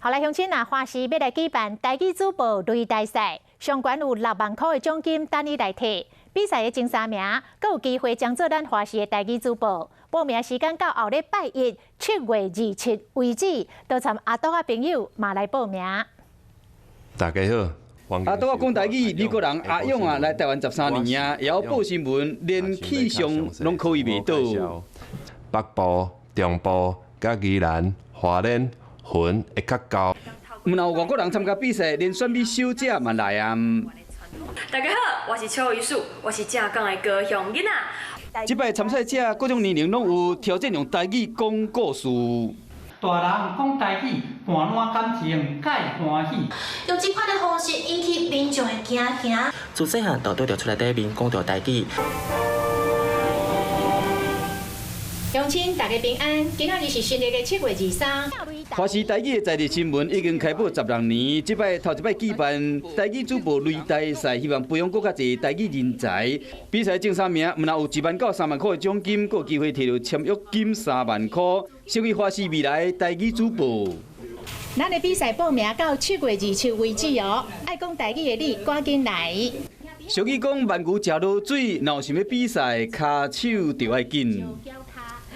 好來，鄉親啊，華視欲來舉辦台語主播擂台賽，上懸有6萬箍的獎金等你來提。比賽的前三名，閣有機會爭做咱華視的台語主播。報名時間到後禮拜一7月27為止，都參阿多仔朋友嘛來報名。大家好。阿多仔講台語，美國人阿勇啊來台灣13年啊，會曉報新聞，連氣象攏考伊袂倒。北部、中部、佮宜蘭、花蓮、雲會較高。毋但有外國人參加比賽，連選美小姐嘛來啊。大家好，我是邱玉樹，我是正港的高雄囡仔。這擺參賽者各種年齡攏有，挑戰用台語講故事。大人講台語，盤攏感情蓋歡喜。用這款的方式引起民眾的驚嚇。自細漢就對著厝內底面講著台語。鄉親大家平安，今仔日是新曆的7月23。華視台語的在地新聞已經開播16年，這擺頭一擺舉辦台語主播擂台賽，希望培養閣較濟台語人才。比賽前三名，毋但有1萬到3萬箍的獎金，閣有機會提著簽約金3萬箍，成為華視未來台語主播。咱的比賽報名到7月27為止哦，愛講台語的你，趕緊來。俗語講，鰻魚食落水，若有想欲比賽，跤手就愛緊。